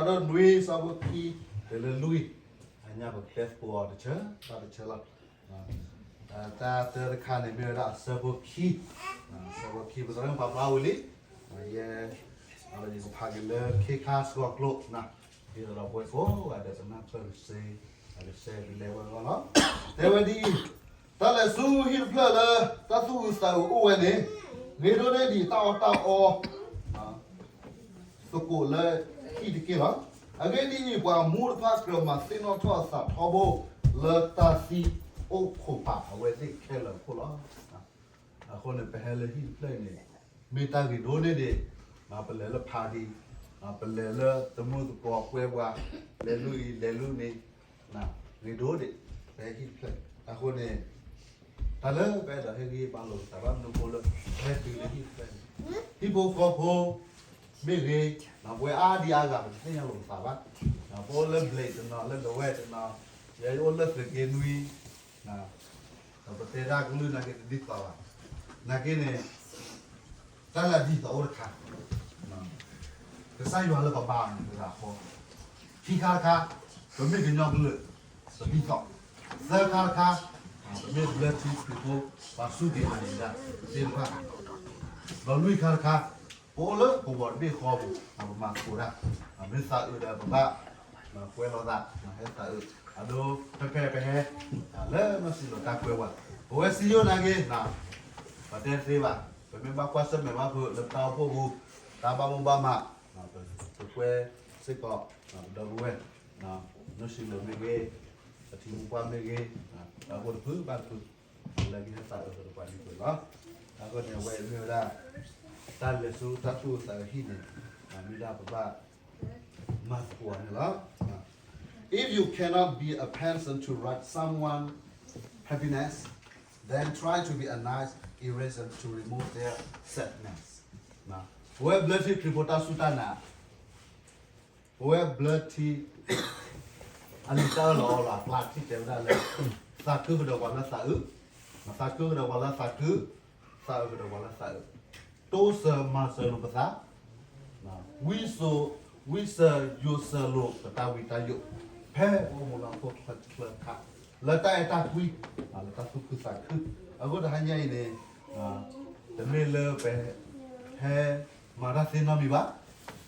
နွံ ဆၢဖိခံ တုၤလၢလွံၢ်, အညါပကတဲသကိးအီၤတဆၢ ဘၣ်တဆၢလီၤ. တၢ်တၢတခါန့ၣ်မ့ၢ်ဝဲဒၣ်အဆၢဖိခံ, အဆၢဖိခံ ပသရၣ်ပာ်ဖျါဝံၤလံ, ယဲ ယကဖးက့ၤလၢခ့ခါစှီၤကျိာ်, ဒ်သိးဒီးပဝဲကိးဂၤဒဲးပနၢ်ပၢၢ်ကစ့, ကစ့ဒ်လဲၣ်ဝဲလီၤ. တဲဝဲဒ်အံၤ, တၢ်လဲၤဆူဟံၣ်တဖျၢၣ်လၢ တၢ်သူၣ်အုးသးအုးအိၣ်ဝဲန့ၣ်, ဂ့ၤဒိၣ်န့ၢ်ဒံးတၢ်အီၣ်တၢ်အီ သကိးလၢဟံၣ်တက့ၢ်လီၤ. အဂ့ၢ်ဒ်အံၤ, ပှၤမူတဖၣ်ကြၢးမၤသ့ၣ်နီၣ်ထီၣ်အသးထီဘိ လၢတၢ်သံအိၣ်ခိးပာ်အဝဲသ့ၣ်ခဲလၢာ်အဃိလီၤ. အဃိန့ၣ် ပဟဲလၢဟံၣ်တဖျၢၣ်အံၤန့ၣ် မ့ၢ်တၢ်ဂ့ၤဒိၣ်န့ၢ်ဒံး, ပလဲၤလၢ party, ပလဲၤလၢတမုၢ်သကိးကွဲပှၤ, လဲၤလုၢ်အံၤလဲၤလုၢ်န့ၣ်, ဂ့ၤဒိၣ်ဒံး, ပဟဲဟံၣ်တဖျၢၣ်အံၤ. အဃိန့ၣ် တၢ်လၢပအဲၣ်ဒိးဟ့ၣ်ဂံၢ်ဟ့ၣ်ဘါလိာ်ပသးဘၣ်မနုၤအဃိလၢ ပဟဲတုၤလၢဟံၣ်တဖျၢၣ်န့ၣ်, ဟံၣ်ဖိဃီဖိမ့ၢ်ဂ့ၤ, ပဝဲအါဒံအါဂၤ ပတသ့ၣ်ညါလိာ်ပသးဘၣ်. ပအိၣ်လၢဘျဲးတနီၤ လၢဒဝဲၢ်တနီၤ, ယအိၣ်လၢသုးက့နွံ, ဒီးပတဲတၢ်ကလုၢ်နာ်က့တဒ်သိးဘၣ်. နာ်က့န့ၣ် တၢ်လၢအဒ်သိးအိၣ်တခါ, ကစၢ်ယွၤလၢပဘါန့ၣ် ပဂၤဃီ, ခံခါတခါ ပမ့ၢ်ကညီကလုာ် ပဒ်သိး, သၢခါတခါ ပမ့ၢ်ဘျၢထံခရံာ်ဖိ ပှၤစူၢ်က့ၤနာ်က့ၤတၢ်သ့ၣ်တဖၣ်, ဒီးလွံၢ်ခါတခါ ပအိၣ်လၢပဂီၤတဘ့ၣ်ဃီပူၤ ပမၤသကိးတၢ်, မ့ၢ်သးအုးဒီးပဘၣ် ကွဲးလိာ်သး, ဟဲသးအုး, အဒိ ဖဲဖဲပဟဲ လၢနီၢ်စံၣ်လိာ်တၢ်ကွဲးဝဲ, ပဝဲစံယိၣ်နာ်က့ ပတဲတသ့ဘၣ်, ပမ့ၢ်ဘၣ်ကွၢ်ဆၢၣ်မဲာ်ဘၣ်ဖုးလၢတၢ်အိၣ်ဖှိၣ်ပူၤ, တၢ်ဘၣ်မိၣ်ဘၣ်မး, ပကွဲးစ့ၢ်ကီး ပဒီပုၢ်ဝဲၢ်, နီၢ်စံၣ်လိာ်မ့ၢ်ဂ့ၤ, ပထံဖိကီၢ်ဖိမ့ၢ်ဂ့ၤ, တၢ်အိၣ်ဖှိၣ်တဖုဘၣ်တဖု, လၢကဟဲသးအုးဒီးပှၤဒ်ပှဲၤလီၤ. အဃိန့ၣ် အဝဲအံၤမ့ၢ်ဝဲဒၣ် တၢ်လဲၤဆူတၢ်သူၣ်အုးသးအုးဟံၣ်န့ၣ်, မ့ၢ်ဒၣ်ပဘၣ် မၤသကိးန့ၣ်လီၤ. If you cannot be a person to ruin someone happiness, then try to be a nice eraser to remove their sadness. ပဝဲဘျၢထံခရံာ်ဖိတၢ်စူၢ်တၢ်နာ်, ပဝဲဘျၢထံ အလံာ်တၢ်အၢၣ်လီၤအီလီၤအကျါထံၣ်တဲဝဲဒၣ်လၢ သးခုကဒီးပှၤလၢသးအုး, သးခုကဒီးပှၤလၢသးခု, သးအုးကဒီးပှၤလၢသးအုး, တိစၢၤမၤစၢၤလိာ်ပသး, ဝံစိာ်, ဝံစၢၤယိးစၢၤလိာ်ပတၢ်ဝံတၢ်ယိး, ဖဲပအိၣ်မူလၢဟီၣ်ခိၣ်ချၢခါ, လၢတၢ်အဲၣ်တၢ်ကွံ, လၢတၢ်သူၣ်ခုသးခု, အဃိတဟါညါအံၤန့ၣ်, တမ့ၢ်လၢပဟဲ မၤတၢ်သ့နီတမံၤဘၣ်,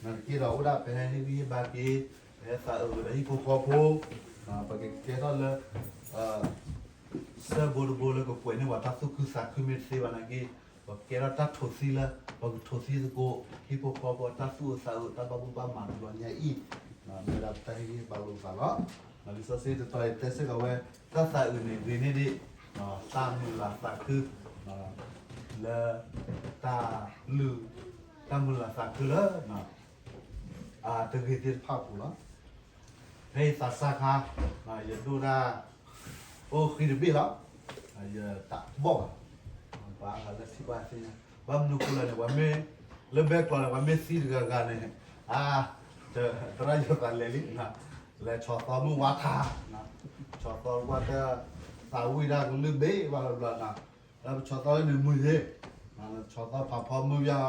နာ်သက့ဒီးအိၣ်ဒၣ်ပဟဲဟ့ၣ်ဂံၢ်ဟ့ၣ်ဘါက့ၤ, ပဟဲသးအုးဒီးဟံၣ်ဖိဃီဖိ, ပကကဲထီၣ်လၢ စၢဘိတဘိလၢကကွဲးန့ၢ်ပှၤတၢ်သူၣ်ခုသးခုမ့ၢ်တသ့ဘၣ်နာ်က့, ပကကဲထီၣ်တၢ်ထိၣ်သံလၢ ပကထိၣ်သံသကိး ဟံၣ်ဖိဃီဖိတၢ်သူၣ်အုးသးအုး တၢ်ဘၣ်မူဘၣ်မၤတဘျီညါအံၤ, မ့ၢ်ဝဲဒၣ်ပတၢ်ဟ့ၣ်ဂံၢ်ဟ့ၣ်ဘါလိာ်သးလီၤ. လံာ်စီဆှံတတီၤအံၤတဲစ့ၢ်ကီးဝဲ, တၢ်သးအုးန့ၣ်ဂ့ၤန့ၢ်ဒံး တၢ်မုာ်လၤသးခု လၢ တၢ်လုၢ်, တၢ်မုာ်လၤသးခုလၢ တဂ့ၤသ့ၣ်တဖၣ်အပူၤလီၤ. ဖဲယသးစၢ်ခါ, ယဒိၣ်ဒၣ် အိၣ်ဃံတဘ့ၣ်လီၤ. ယတးတဘီၣ်ဘၣ်. ပှၤလၢထံၣ်ဘၣ်သ့ၣ်ညါ, ဘၣ်မနုၤဃိလဲၣ်န့ၣ် ပှၤမ့ၢ် လၢဘဲကျိးန့ၣ် ပှၤမ့ၢ်သံတဂၤဂၤန့ၣ်, အါ, သရၣ်ယိၤသးလဲၤလံ, လဲၤဆီၣ်သီမုၢ်ဝါထါ, ဆီၣ်သီဝါတၢ် သးဝံၣ်တၢ်ကလုၢ်ဘ့ၣ်ဘၣ်ဘျီဘျီ, လၢပဆီၣ်သီန့ၣ်မုာ်ယ့ၢ်, ဆီၣ်သီဖးဖီမုာ်ယါ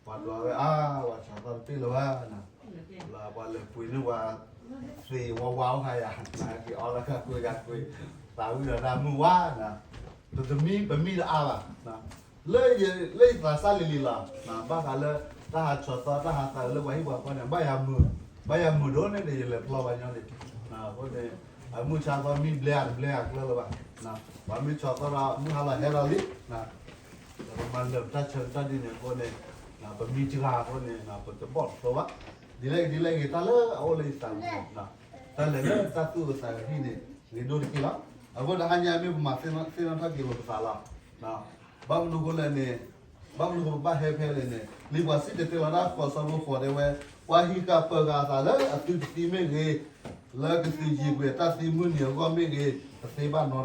ပှၤဒွးဝဲအါ, ပှၤဆီၣ်သီတပ့ၢ်လၢၤဘၣ်, လၢပှၤလဲၤပှ့ၤန့ၢ်ပှၤ သ့ၣ်ဝါဝါအိၣ်ခါယၤ, က့ၤအီလၢကကွ့ကကွ့, သးဝံၣ်ဒီးတၢ်မုၢ်ဝါ, ပတမံ ပမံတအါဘၣ်, လၢယသးစၢ်လံၤလံၤလီၤ, ဘၣ်ဃးလၢ တၢ်ဟးဆီၣ်သီတၢ်ဟးသးအုးလၢပှၤဟံၣ်ပှၤဃီန့ၣ် ဘၣ်ယၤမုာ်, ဘၣ်ယၤမုာ်ဒိၣ်န့ၣ်ဒီး ယလဲၤဖျီဘၣ်ညီန့ၣ်, အဃိန့ၣ် အမုၢ်ဆါသီမံဘျဲအတဘျဲအကျၢၤလၢၤဘၣ်, ပှၤမ့ၢ်ဆီၣ်သီဒီး မုၢ်ဟါလီၤဟဲဒီးလံ ပမၤလၢာ်ပတၢ်ဆၢကတီၢ်ဒ်န့ၣ်အဃိန့ၣ်, ပမံစှၤအဃိန့ၣ် ပတဘီၣ်တသီဘၣ်, ဒ်လဲၣ်ဂ့ၤဒ်လဲၣ်ဂ့ၤ တၢ်လၢအအိၣ်လၢယသးပူၤ, တၢ်လဲၤလၢတၢ်သူၣ်အုးသးအုးဟံၣ်န့ၣ် ဂ့ၤဒိၣ်တက့ၢ်လီၤ. အဃိတဟါညါမ့ၢ်ပမၤသ့ၣ်နီၣ်ထီၣ်က့ၤလိာ်ပသးလီၤ. ဘၣ်မနုၤအဃိလဲၣ်န့ၣ်, ဘၣ်မနုၤပဘၣ်ဟဲဖဲလဲၣ်န့ၣ် လံာ်ပှၤစံၣ်တဲၤတဲလီၤတၢ်ဃိးဆၢဖိဃိးတဲဝဲ, ပှၤဟံးဃာ်ပၢၤဃာ်အသးလၢအသုတသံမ့ၢ်ဂ့ၤ, လၢကသံၣ်ယံာ်ကွံာ်အတၢ်သံမုၢ်နံၤအဂီၢ်မ့ၢ်ဂ့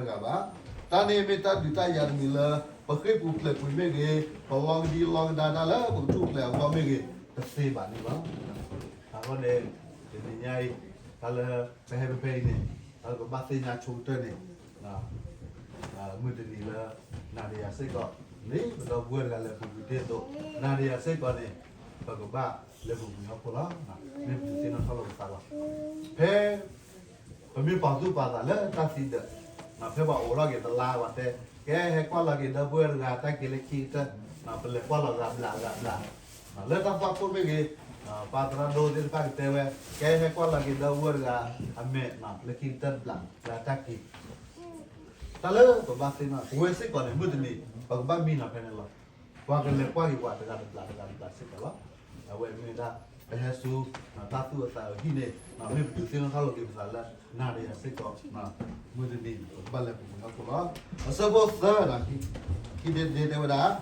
ၤ, တသ့ဘၣ်နီတဂၤဘၣ်. တၢ်န့ၣ်မ့ၢ်တၢ်ဒုးတၢ်ယၤတမံၤလၢ ပဃ့ၢ်ပူၤဖျဲးကွံာ်မ့ၢ်ဂ့ၤ, ပလီကဒံလီကဒါတၢ်လၢပကထူၣ်ဖျဲးအဂီၢ်မ့ၢ်ဂ့ၤ, တသ့ဘၣ်န့ၣ်လီၤ. အဃိန့ၣ် တနံၤညါအံၤ တၢ်လၢပဟဲဖဲဖဲအံၤန့ၣ် တၢ်လၢပဘၣ်သ့ၣ်ညါဆိကတၢၢ်န့ၣ် မုၢ်တနံၤလၢ နၤဒီးယၤစ့ၢ်ကီး မ့ၢ်ပဒီပုၢ်ဝဲၢ်တဂၤလဲၤပူၤကွံာ်ဒ်သိး နၤဒီးယၤစ့ၢ်ကီးန့ၣ် ပကဘၣ်လဲၤပူၤကွံာ်ဟီၣ်ခိၣ်လီၤ. မ့ၢ်ပသ့ၣ်နီၣ်ထီၣ်လီၤပ ပမ့ၢ်ပာ်သူၣ်ပာ်သးလၢတၢ်သံဒၢး, ဖဲပှၤအိးထီၣ်က့ၤတလါဝဲတဲ, ကဲဟဲကွၢ်လီၤက့ၤဒီပုၢ်ဝဲၢ်တဂၤတၢ်က့ၤလၢခံကတၢၢ်, ပလဲၤကွၢ်လီၤဂၤဘျးဂၤဘျး, လၢတၢ်သွၣ်ခိၣ်မ့ၢ်ဂ့ၤ, ပှၤသရၣ်ဒိၣ်သ့ၣ်တဖၣ်ကတဲဝဲ, ကဲဟဲကွၢ်လီၤက့ၤဒီပုၢ်ဝဲၢ်တဂၤအမဲာ်, လၢခံကတၢၢ်တဘျး, လၢတၢ်က့ၤ တၢ်လၢပဘၣ်သ့ၣ်နီၣ် ပဝဲစ့ၢ်ကီးန့ၣ် မုၢ်တနံၤ ပကဘၣ်မံနီၤဖဲန့ၣ်လီၤ. ပှၤကလဲၤကွၢ်က့ၤပှၤတဂၤတဘျးတဂၤတဘျးစ့ၢ်ကီးလီၤ. အဝဲမ့ၢ်ဒၣ် ပဟဲဆူ တၢ်သူၣ်အုးသးအုးဟံၣ်န့ၣ် မ့ၢ်ပဒုးသ့ၣ်နီၣ်ထီၣ်လိာ်က့ၤပသးလၢ နၤဒီးယၤစ့ၢ်ကီး မုၢ်တနံၤ ပကဘၣ်လဲၤပူၤကွံာ်ဟီၣ်ခိၣ်လီၤ. အဆၢဖိသၢ ခံဒ့ဒ့တဲဝဲဒၣ်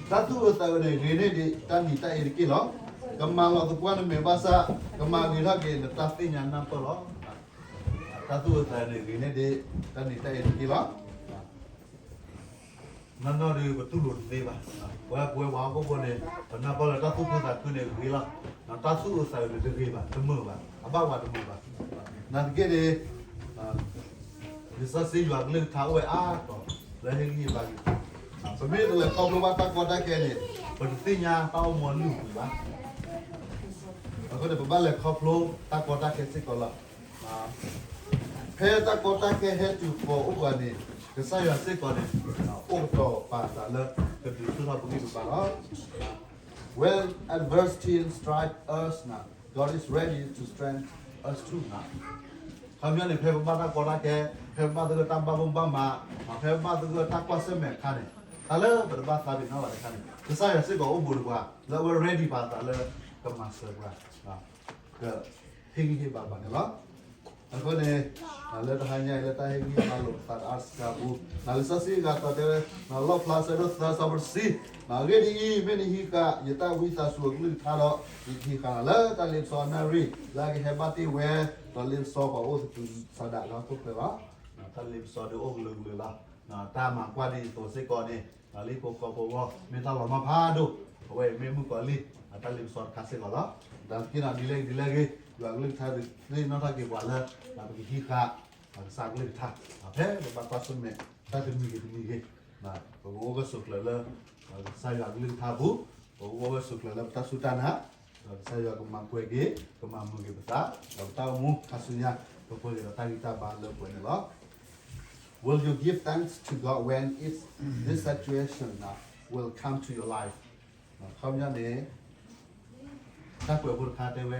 တၢ်သူၣ်အုးသးအုးန့ၣ် ဂ့ၤန့ၢ်ဒံး တၢ်နံၤတၢ်အ့တက့ၢ်လီၤ. ကမၤလီၤသပှၢ်နမဲာ်ဘၣ်ဆၣ် ကမၤဂ့ၤထီၣ်က့ၤနတၢ်သ့ၣ်ညါနၢ်ပၢၢ်လီၤ. တၢ်သူၣ်အုးသးအုးန့ၣ် ဂ့ၤန့ၢ်ဒံး တၢ်နံၤတၢ်အ့တက့ၢ်လီၤ. နီၢ်နီၢ်ဒီးပတူၢ်လိာ်တသ့ဘၣ်. ပဝဲပဝဲပှၤဟီၣ်ခိၣ်ဖိန့ၣ် ပနၢ်ပၢၢ်လၢတၢ်သူၣ်ခုသးခုန့ၣ်ဂ့ၤလီၤ. တၢ်သူၣ်အုးသးအုးန့ၣ်တဂ့ၤဘၣ်, တမုာ်ဘၣ်, အဘၣ်ဝဲတမုာ်ဘၣ်. နာ်သက့န့ၣ် လံာ်စီဆှံယွၤကလုၢ်ကထါအိၣ်ဝဲအါတီၤ လၢဟ့ၣ်ဂံၢ်ဟ့ၣ်ဘါက့ၤ, ပမ့ၢ်တလဲၤခီဖျိဘၣ်တၢ်ကီတၢ်ခဲန့ၣ် ပတသ့ၣ်ညါတၢ်အိၣ်မူအလုၢ်အပှ့ၤဘၣ်. အဃိန့ၣ် ပဘၣ်လဲၤခီဖျိတၢ်ကီတၢ်ခဲစ့ၢ်ကီးလီၤ. ဖဲတၢ်ကီတၢ်ခဲဟဲတုၤဃီၤအိၣ်ပှၤန့ၣ် ကစၢ်ယွၤစ့ၢ်ကီးန့ၣ် အိၣ်ကတီၤပာ်သးလၢ ကဒုးဆူၣ်ထီၣ်ပဂံၢ်ပဘါလီၤ. When adversity strike us, God is ready to strengthen us too. ခီပညီန့ၣ် ဖဲပဘၣ်တၢ်ကီတၢ်ခဲ, ဖဲပဘၣ်သဂၢၢ်တၢ်ဘၣ်ဘိၣ်ဘၣ်မး, ဖဲပဘၣ်သဂၢၢ်တၢ်ကွၢ်ဆၢၣ်မဲာ်အခါန့ၣ်, တၢ်လၢပတဘၣ်သးပ့ၤနီၣ်ဘၣ်တခါန့ၣ် ကစၢ်ယွၤစ့ၢ်ကီးအိၣ်ဘူးဒီးပှၤ လၢအဝဲ ready ပာ်သးလၢ ကမၤစၢၤပှၤ, ကဟ့ၣ်ဂံၢ်ဟ့ၣ်ဘါပှၤန့ၣ်လီၤ. အဃိန့ၣ် လၢတဟါညါအံၤလၢတၢ်ဟ့ၣ်ဂံၢ်ဟ့ၣ်ဘါလိာ်ပသးတအါစှၤပူၤ, လံာ်စီဆှံအဂၤသီးတဲဝဲ, လီၣ်ဖျါ အဆၢဒိၣ်သၢ အဆၢဖိတဆံ, အဂ့ၢ်ဒ်အံၤ, မ့ၢ်နဟံးဃာ်ယတၢ်ဝံသးစူၤအကလုၢ်ကထါဒီး ယကဟံးဃာ်နၤလၢတၢ်လ့ပစီအနၣ်ရံၣ် လၢအကဟဲဘၣ်တ့ၢ်ဝဲ, ဒီးလ့ပစီပှၤအိၣ်သတူၤသးဒးလၢဟီၣ်ခိၣ်ချၢလီၤ. တၢ်လ့ပစီဒုးအိၣ်ကလုာ်ကလုာ်လီၤ. တၢ်မၤကွၢ်ဒ်သိးစ့ၢ်ကီးန့ၣ် လၢဟံၣ်ဖိဃီဖိအဂီၢ် မ့ၢ်တၢ်လီၤမၢ်ဖးဒိၣ်, အဝဲအံၤမ့ၢ်မုၣ်ကီၤလံၢ် တၢ်လ့ပစီတခါစ့ၢ်ကီးလီၤ. ဒီးသနာ်က့ဒ်လဲၣ်ဂ့ၤဒ်လဲၣ်ဂ့ၤ, ယွၤကလုၢ်ကထါသ့ၣ်နီၣ်ထီၣ်က့ၤပှၤလၢ ပကဟံးဃာ် ကစၢ်ကလုၢ်ကထါ, ဖဲပဘၣ်ကွၢ်ဆၢၣ်မဲာ် တၢ်တမံၤဂ့ၤတမံၤဂ့ၤ, ပကအိၣ်ဂၢၢ်ဆိးကျၢၤလၢ ကစၢ်ယွၤကလုၢ်ကထါအပူၤ, ပကအိၣ်ဂၢၢ်ဆိးကျၢၤလၢပတၢ်စူၢ်တၢ်နာ်, ဒီးကစၢ်ယွၤကမၤပှဲၤက့ၤ ကမၤမုာ်က့ၤပသး, ဒီးပတၢ်အိၣ်မူခါဆူညါ ကပှဲၤက့ၤဒီးတၢ်ဂံၢ်တၢ်ဘါလၢပှဲၤန့ၣ်လီၤ. Will you give thanks to God when it's, this situation will come to your life? ခီပညီန့ၣ် တၢ်ကွဲးဖိတခါတဲဝဲ,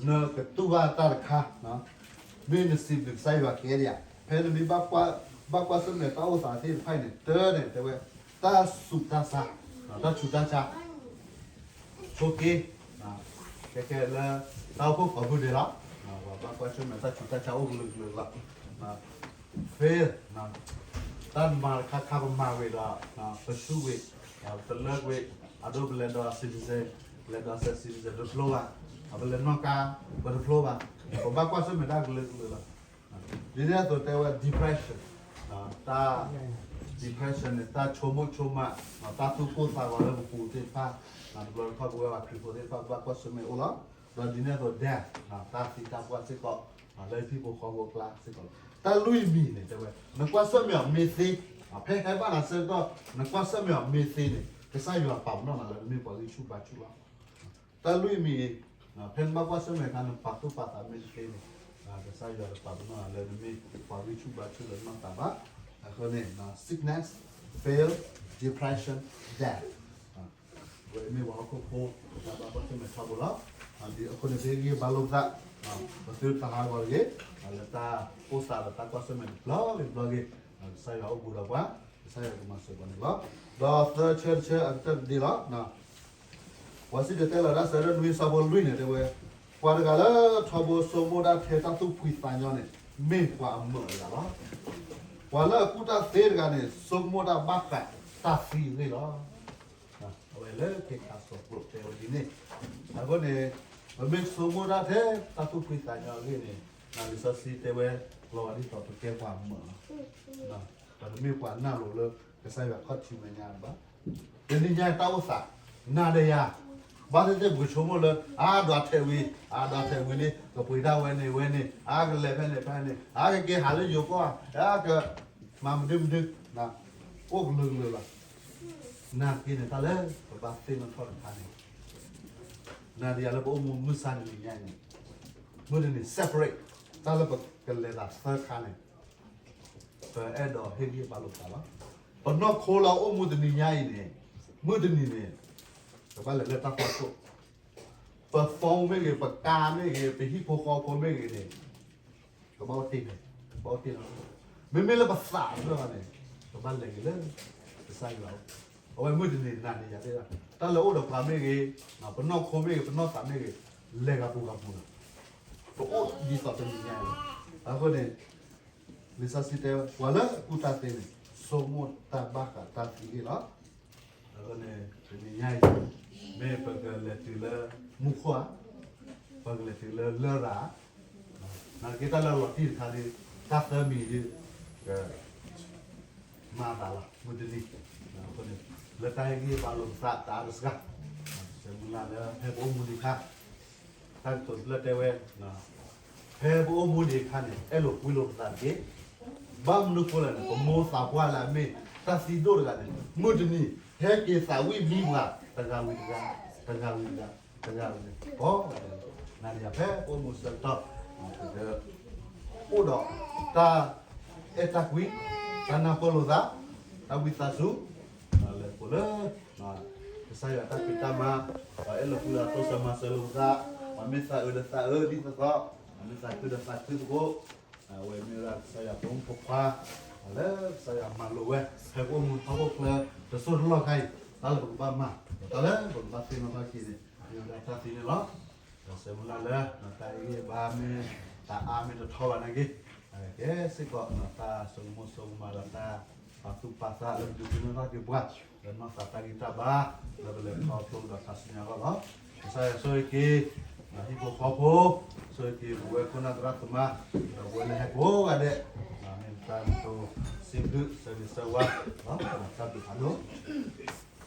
နကတူၢ်ဘၣ်တၢ်တခါ, မ့ၢ်နစံးဘျုးကစၢ်ယွၤကဲဒံးဧါ, ဖဲနမ့ၢ်ဘၣ်ကွၢ်ဆၢၣ်မဲာ်တၢ်အိၣ်သးသ့ၣ်တဖၣ်အံၤန့ၣ် တၢ်န့ၣ်တဲဝဲ, တၢ်ဆူးတၢ်ဆါ, တၢ်ဆူးတၢ်ဆါ ဆိက့, ခဲကဲလၢ တၢ်အိၣ်ဖှိၣ်ကိးမုၢ်ဒဲးလီၤ. ပှၤဘၣ်ကွၢ်ဆၢၣ်မဲာ်တၢ်ဆူးတၢ်ဆါအိၣ်ကလုာ်ကလုာ်လီၤ. fail, တၢ်မၤတခါခါပမၤဝံၤဒီး ပဆူၣ်ဝံၤ, ပတလၢကွံာ်, အဒိပလဲၤဒီး citizen, ပလဲၤဒီး citizen တဖျိဘၣ်, ပလဲၤနီၣ်ကါ ပတဖျိဘၣ်, ပဘၣ်ကွၢ်ဆၢၣ်မဲာ်တၢ်ကလုာ်ကလုာ်လီၤ. ဒ်န့ၣ်အသိးတဲဝဲ depression, တၢ် depression န့ၣ် တၢ်ဆိကမိၣ်ဆိကမး, တၢ်သူၣ်ကိၢ်သးဂီၤလၢပပူၤသ့ၣ်တဖၣ်, တဘျီတခီၣ်ပဝဲပှၤခရံာ်ဖိသ့ၣ်တဖၣ် ပဘၣ်ကွၢ်ဆၢၣ်မဲာ်အိၣ်လီၤ. ဒီးဒ်န့ၣ်အသိး death, တၢ်သံတၢ်ပှၢ်စ့ၢ်ကီး, လၢဟံၣ်ဖိဃီဖိအကျါစ့ၢ်ကီးလီၤ. တၢ်လွံၢ်မံၤန့ၣ်တဲဝဲ, နကွၢ်ဆၢၣ်မဲာ်အီၤမ့ၢ်သ့, ဖဲဟဲဘၣ်နၤဆၢကတီၢ် နကွၢ်ဆၢၣ်မဲာ်အီၤမ့ၢ်သ့န့ၣ် ကစၢ်ယွၤပာ်ပနီၣ်နၤလၢနမ့ၢ်ပှၤဂံၢ်ဆူၣ်ဘါဆူၣ်လီၤ. တၢ်လွံၢ်မံၤ, ဖဲနဘၣ်ကွၢ်ဆၢၣ်မဲာ်အခါ နပာ်သူၣ်ပာ်သးမ့ၢ်တသ့န့ၣ်, ကစၢ်ယွၤတပာ်ပနီၣ်နၤလၢနမ့ၢ်ပှၤဂံၢ်ဆူၣ်ဘါဆူၣ်လၢနီၢ်သးဘၣ်. အဃိန့ၣ် sickness, fail, depression, death, ဝဲမ့ၢ်ပှၤဟီၣ်ခိၣ်ဖိ တၢ်ဘၣ်ကွၢ်ဆၢၣ်မဲာ်ထီဘိလီၤ. အဃိန့ၣ် ပဟ့ၣ်ဂံၢ်ဘါလိာ်ပသး, ပသုတဟးဂီၤတဂ့ၤ, လၢတၢ်အိၣ်သးဒီးတၢ်ကွၢ်ဆၢၣ်မဲာ်တဘျီဂ့ၤတဘျီဂ့ၤ, ကစၢ်ယွၤအိၣ်ဘူးဒီးပှၤ, ကစၢ်ယွၤကမၤစၢၤပှၤန့ၣ်လီၤ. ဒီးသၢဆၢတဆၢအကတၢၢ်တဒ့လီၤ. ပှၤစံၣ်တဲၤတဲလီၤတၢ်ဆၢဒိၣ်နွံဆၢဖိလွံၢ်န့ၣ်တဲဝဲ, ပှၤတဂၤလၢထီဘိဆိကမိၣ်တၢ်ထဲတၢ်သူၣ်ဖှံသးညီန့ၣ် မ့ၢ်ပှၤအမုာ်တဂၤလီၤ. ပှၤလၢအကူၣ်တၢ်သ့တဂၤန့ၣ် ဆိကမိၣ်တၢ်ဘၣ်ဃးတၢ်သံအဂ့ၢ်လီၤ. အဝဲလၢခ့ခါစီၤပျိးတဲဝဲဒ်န့ၣ်. အဃိန့ၣ် ပမ့ၢ်ဆိကမိၣ်တၢ်ထဲတၢ်သူၣ်ဖှံသးညီအဂ့ၢ်န့ၣ်, လံာ်စီဆှံတဲဝဲ, လီၤဂာ်ဒ်သိးပကဲပှၤအမုာ်လီၤ. ပတမ့ၢ်ပှၤနၢ်လိၤလၢ ကစၢ်ယွၤခီၣ်ထံးမဲာ်ညါဘၣ်. တနံၤညါတၢ်အိၣ်သး နၤဒီးယၤ, ဘၣ်သ့ၣ်သ့ၣ်ပကဆိကမိၣ်လၢ အါဒွးထဲးဝံၤ, အါဒွးထဲးဝံၤလံ ကပှ့ၤတၢ်ဝဲန့ၣ်ဝဲန့ၣ်, အါကလဲၤဖဲန့ၣ်ဖဲန့ၣ်, အါကက့ၤဟးလၢယိၤကီၢ်, အါကမၤမနုၤမနုၤ, အိၣ်ကလုာ်ကလုာ်လီၤ. နာ်သက့န့ၣ် တၢ်လၢပဘၣ်သ့ၣ်နီၣ်ထီၣ်တခါန့ၣ်, နၤဒီးယၤလၢပအိၣ်မူမုၢ်ဆါတနံၤညါန့ၣ်, မုၢ်တနံၤ separate တၢ်လၢပကလဲၤသးသၢခါန့ၣ် ပအဲၣ်ဒိးဟ့ၣ်ဂံၢ်ဟ့ၣ်ဘါလိာ်သးလီၤ. ပနီၢ်ခိလၢအအိၣ်မူတနံၤညါအံၤန့ၣ်, မုၢ်တနံၤန့ၣ် ကဘၣ်လဲၤလၢတၢ်ဖီခိၣ်, ပ phone မ့ၢ်ဂ့ၤ, ပကါမ့ၢ်ဂ့ၤ, ပဟံၣ်ဖိဃီဖိမ့ၢ်ဂ့ၤန့ၣ် ကဘၣ်အိၣ်တ့ၢ်န့ၣ်, ကဘၣ်အိၣ်တ့ၢ်လီၤ. မ့မ့ၢ်လၢပသးတဖျၢၣ်န့ၣ် ကဘၣ်လဲၤက့ၤလၢ ကစၢ်ယွၤအအိၣ်, အဝဲမုၢ်တနံၤနၤန့ၣ်ယၤသ့ၣ်, တၢ်လၢအိၣ်ဒီးပှၤမ့ၢ်ဂ့ၤ, ပနီၢ်ခိမ့ၢ်ဂ့ၤ, ပနီၢ်သးမ့ၢ်ဂ့ၤ, လဲၤဂၤပူၤဂၤပူၤလီၤ. ပအိၣ်ဒ်သိးတနံၤညါအံၤလီၤ. အဃိန့ၣ် လံာ်စီဆှံတဲ ပှၤလၢအကူၣ်တၢ်သ့န့ၣ် ဆိကမိၣ်တၢ်ဘၣ်ဃးတၢ်သံန့ၣ်လီၤ. အဃိန့ၣ် တနံၤညါအံၤ မ့ၢ်ပကလဲၤတုၤလၢမူခိၣ်ဧါ, ပကလဲၤတုၤလၢလရာ်ဧါ, နာ်သက့တၢ်လၢအလီၤတံၢ်တခါဒီး တၢ်သၢမံၤဒီး ကမၤအသးလီၤ မုၢ်တနံၤ. အဃိန့ၣ် လၢတၢ်ဟ့ၣ်ဂံၢ်ဟ့ၣ်ဘါလိာ်ပသးတအါတစှၤ, ဆၢမုၢ်လၢ်လၢဖဲပအိၣ်မူဒံးအခါ တၢ်ကတိၤတဖျၢၣ်တဲဝဲ, ဖဲပအိၣ်မူဒံးအခါန့ၣ် အဲၣ်လိာ်ကွံလိာ်ပသးတက့ၢ်. ဘၣ်မနုၤဃိလဲၣ်န့ၣ် ပမိၢ်သးပှၢ်လၢအမ့ၢ်တၢ်သံဒိၣ်တဂၤန့ၣ် မုၢ်တနံၤ ဟဲက့ၤသးဝံၣ်မံပှၤ တဂၤဝံၤတဂၤ, တဂၤဝံၤတဂၤ, တဂၤဝံၤတဂၤ, နၤဒီးယၤဖဲပအိၣ်မူဆၢကတီၢ် ပက အိၣ်ဒီးတၢ်အဲၣ်တၢ်ကွံ, တၢ်နၢ်ပၢၢ်လိာ်သး, တၢ်ဝံသးစူၤ, လဲၤဃိလၢ ကစၢ်ယွၤတၢ်ဖံးတၢ်မၤ, ပှၤအဲၣ်လိာ်ကွံလိာ်သး တိစၢၤမၤစၢၤလိာ်ပသး, ပှၤမ့ၢ်သးအုးဒီးသးအုးဒ်သိးသိး, ပှၤမ့ၢ်သးခုဒီးသးခုသကိး, အဝဲမ့ၢ်ဝဲဒၣ်ကစၢ်ယွၤဖိမုၣ်ဖိခွါ လၢကစၢ်ယွၤမၤလိာ်ဝဲ ဖဲပအိၣ်မူဟီၣ်ခိၣ်ချၢ တစိၢ်တလီၢ်ခါအံၤ, တၢ်လၢပကဘၣ်မၤ, တၢ်လၢပကဘၣ်သ့ၣ်နီၣ်ထီၣ်က့ၤန့ၣ် မ့ၢ်ဝဲဒၣ်တၢ်သံန့ၣ်လီၤ. ဒီးဆၢမုၢ်လၢ်လၢ တၢ်ဟ့ၣ်ဂံၢ်ဟ့ၣ်ဘါမ့ၢ် တၢ်အါမ့ၢ်တထီဘၣ်နာ်က့, ကဲစ့ၢ်ကီး တၢ်ဆိကမိၣ်ဆိကမးဒီးတၢ်ပာ်သူၣ်ပာ်သးလၢပဒုးသ့ၣ်နီၣ်ထီၣ်က့ၤပှၤ လၢနီၢ်သးတၢ်ဂံၢ်တၢ်ဘါ လၢပလဲၤခီဖျိဒီးတၢ်စံၣ်ညီၣ်အဂီၢ်လီၤ. ကစၢ်ယွၤဆိၣ်ဂ့ၤက့ၤ ဟံၣ်ဖိဃီဖိ, ဆိၣ်ဂ့ၤက့ၤပဝဲခိၣ်နၢ်သရၣ်သမါ, ဒီးပဝဲလၢဟဲကိးဂၤဒဲး, မ့ၢ်တၢ်ကတိၤစံးဘျုးဆၢဂ့ၤဆၢဝါလီၤ. တၢ်ဘျုးဖးဒိၣ်